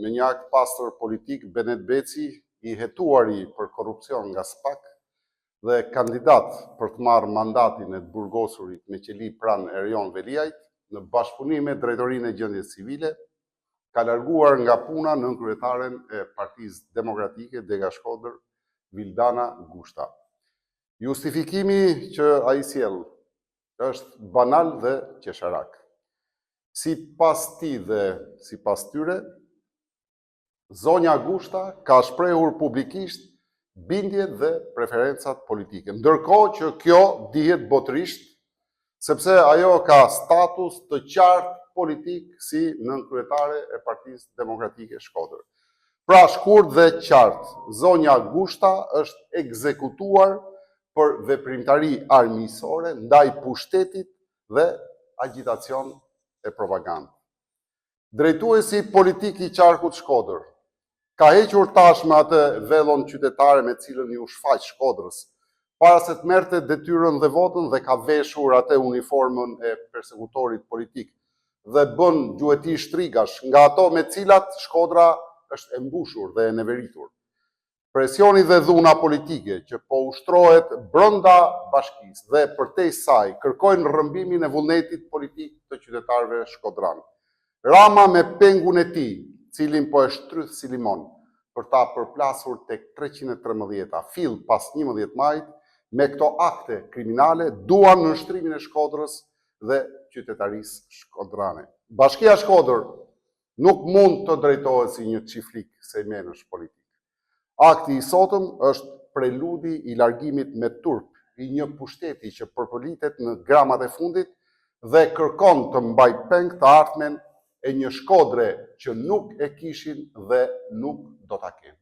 me një akt të pastër politik, Benet Beci, i hetuari për korrupsion nga SPAK dhe kandidat për të marrë mandatin e të burgosurit me qeli pranë Erion Veliajt, në bashkëpunim me Drejtorinë e Gjendjes Civile, ka larguar nga puna nënkryetaren e Partisë Demokratike, Dega Shkodër, Vildana Gushta. Justifikimi që ai sjell është banal dhe qesharak. Sipas tij dhe sipas tyre, zonja Gushta ka shprehur publikisht bindjet dhe preferencat politike. Ndërkohë që kjo dihet botërisht, sepse ajo ka status të qartë politik si nënkryetare e Partisë Demokratike Shkodër. Pra shkurt dhe qartë, zonja Gushta është ekzekutuar për veprimtari armiqësore ndaj pushtetit dhe agjitacion e propagandë. Drejtuesi politik i qarkut Shkodër ka hequr tashmë atë vellon qytetare me të cilën iu shfaq Shkodrës, para se të merrte detyrën dhe votën dhe ka veshur atë uniformën e persekutorit politik dhe bën gjueti shtrigash nga ato me të cilat Shkodra është e mbushur dhe e neveritur. Presioni dhe dhuna politike që po ushtrohet brenda bashkisë dhe përtej saj kërkojnë rrëmbimin e vullnetit politik të qytetarëve shkodranë. Rama me pengun e tij, të cilin po e shtrydh si limon, për ta përplasur tek 313-a, fill pas 11 majit, me këto akte kriminale duan nënshtrimin e Shkodrës dhe qytetarisë shkodrane. Bashkia Shkodër nuk mund të drejtohet si një çiflik sejmenësh politikë. Akti i sotëm është preludi i largimit me turp i një pushteti që përpëlitet në gramat e fundit dhe kërkon të mbajë peng të ardhmen e një Shkodre që nuk e kishin dhe nuk do ta kenë.